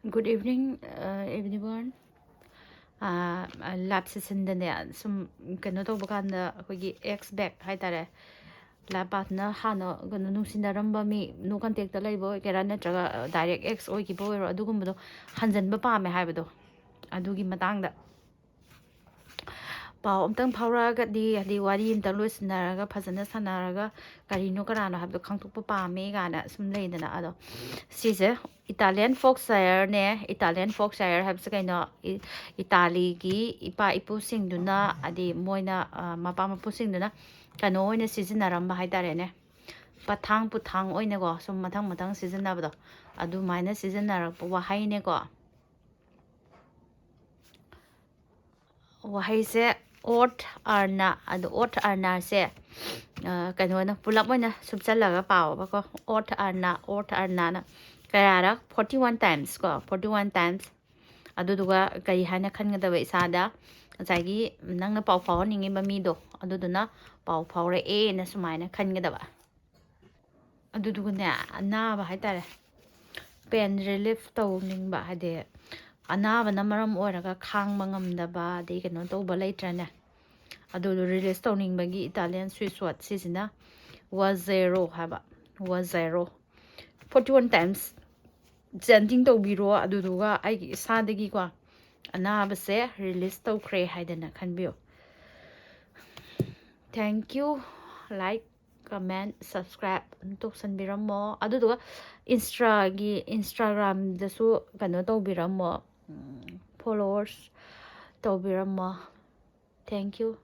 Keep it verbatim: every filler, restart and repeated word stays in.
Good evening, uh, everyone. Live sessionꯗꯅꯦ, ꯁꯨꯝ ꯀꯩꯅꯣ ꯇꯧꯕ ꯀꯥꯟꯗ, ꯑꯩꯈꯣꯏꯒꯤ ꯑꯦꯛꯁ ꯕꯦꯛ ꯍꯥꯏꯇꯥꯔꯦ, ꯂꯥꯏꯐ ꯄꯥꯔꯠꯅꯔ ꯍꯥꯟꯅ ꯀꯩꯅꯣ ꯅꯨꯡꯁꯤꯅꯔꯝꯕ ꯃꯤ, ꯅꯣ ꯀꯟꯇꯦꯛꯇ ꯂꯩꯕ ꯑꯣꯏꯒꯦꯔꯥ, ꯅꯠꯇ꯭ꯔꯒ ꯗꯥꯏꯔꯦꯛ ꯑꯦꯛꯁ ꯑꯣꯏꯈꯤꯕ ꯑꯣꯏꯔꯣ, ꯑꯗꯨꯒꯨꯝꯕꯗꯣ ꯍꯟꯖꯟꯕ ꯄꯥꯝꯃꯦ ꯍꯥꯏꯕꯗꯣ, ꯑꯗꯨꯒꯤ ꯃꯇꯥꯡꯗ ꯄꯥꯎ ꯑꯝꯇꯪ ꯐꯥꯎꯔꯛꯑꯒꯗꯤ, ꯍꯥꯏꯗꯤ ꯋꯥꯔꯤ ꯑꯝꯇꯪ ꯂꯣꯏꯁꯤꯟꯅꯔꯒ, ꯐꯖꯅ ꯁꯥꯟꯅꯔꯒ, ꯀꯔꯤꯅꯣ ꯀꯅꯥꯅꯣ ꯍꯥꯏꯕꯗꯣ ꯈꯪꯗꯣꯛꯄ ꯄꯥꯝꯃꯦ ꯀꯥꯏꯅ ꯁꯨꯝ ꯂꯩꯗꯅ꯫ ꯑꯗꯣ ꯁꯤꯁꯦ Italian Foxshireꯅꯦ꯫ Italian Foxsshire ꯍꯥꯏꯕꯁꯦ ꯀꯩꯅꯣ? ꯏ-, ꯏꯇꯥꯂꯤꯒꯤ ꯏꯄꯥ ꯏꯄꯨꯁꯤꯡꯗꯨꯅ, ꯍꯥꯏꯗꯤ ꯃꯣꯏꯅ, ꯑ, ꯃꯄꯥ ꯃꯄꯨꯁꯤꯡꯗꯨꯅ ꯀꯩꯅꯣ ꯑꯣꯏꯅ ꯁꯤꯖꯤꯟꯅꯔꯝꯕ ꯍꯥꯏꯇꯥꯔꯦꯅꯦ, ꯄꯊꯥꯡ ꯄꯨꯊꯥꯡ ꯑꯣꯏꯅꯀꯣ, ꯁꯨꯝ ꯃꯊꯪ ꯃꯊꯪ ꯁꯤꯖꯤꯟꯅꯕꯗꯣ, ꯑꯗꯨꯃꯥꯏꯅ ꯁꯤꯖꯤꯟꯅꯔꯛꯄ ꯋꯥꯍꯩꯅꯦꯀꯣ꯫ ꯋꯥꯍꯩꯁꯦ ꯑꯣꯠ ꯑꯔꯅ, ꯑꯗꯣ ꯑꯣꯠ ꯑꯔꯅꯁꯦ, ꯑ, ꯀꯩꯅꯣꯅ ꯄꯨꯂꯞ ꯑꯣꯏꯅ ꯁꯨꯞꯆꯜꯂꯒ ꯄꯥꯎꯕꯀꯣ꯫ ꯑꯣꯠ ꯑꯔꯅ, ꯑꯣꯠ ꯑꯔꯅꯅ ꯀꯌꯥꯔꯛ? Forty one times ꯀꯣ, forty one times꯫ ꯑꯗꯨꯗꯨꯒ ꯀꯔꯤ ꯍꯥꯏꯅ ꯈꯟꯒꯗꯕ ꯏꯁꯥꯗ? ꯉꯁꯥꯏꯒꯤ ꯅꯪꯅ ꯄꯥꯎ ꯐꯥꯎꯍꯟꯅꯤꯡꯉꯤꯕ ꯃꯤꯗꯣ, ꯑꯗꯨꯗꯨꯅ ꯄꯥꯎ ꯐꯥꯎꯔꯛꯑꯦꯅ ꯁꯨꯃꯥꯏꯅ ꯈꯟꯒꯗꯕ꯫ ꯑꯗꯨꯗꯨꯒꯅꯦ, ꯑꯅꯥꯕ ꯍꯥꯏꯇꯥꯔꯦ, ꯄꯦꯟ ꯔꯤꯂꯤꯐ ꯇꯧꯅꯤꯡꯕ, ꯍꯥꯏꯗꯤ ꯑꯅꯥꯕꯅ ꯃꯔꯝ ꯑꯣꯏꯔꯒ ꯈꯥꯡꯕ ꯉꯝꯗꯕ, ꯑꯗꯩ ꯀꯩꯅꯣ ꯇꯧꯕ ꯂꯩꯇ꯭ꯔꯅꯦ? ꯑꯗꯨꯗꯣ ꯔꯤꯂꯤꯁ ꯇꯧꯅꯤꯡꯕꯒꯤ Italian sweet word ꯁꯤꯁꯤꯅ ꯋꯥꯖꯦꯔꯣ ꯍꯥꯏꯕ, ꯋꯥꯖꯦꯔꯣ꯫ Forty one times chanting ꯇꯧꯕꯤꯔꯣ, ꯑꯗꯨꯗꯨꯒ ꯑꯩꯒꯤ ꯏꯁꯥꯗꯒꯤꯀꯣ ꯑꯅꯥꯕꯁꯦ ꯔꯤꯂꯤꯁ ꯇꯧꯈ꯭ꯔꯦ ꯍꯥꯏꯗꯅ ꯈꯟꯕꯤꯌꯨ꯫ Thank you. Like, comment, subscribe ꯑꯗꯨꯝ ꯇꯧꯁꯟꯕꯤꯔꯝꯃꯣ꯫ ꯑꯗꯨꯗꯨꯒ ꯏꯟꯁꯇꯥꯒꯤ, ꯏꯟꯁꯇꯥꯒ꯭ꯔꯥꯝꯗꯁꯨ ꯀꯩꯅꯣ ꯇꯧꯕꯤꯔꯝꯃꯣ, ꯎꯝ, followers ꯇꯧꯕꯤꯔꯝꯃꯣ꯫ Thank you.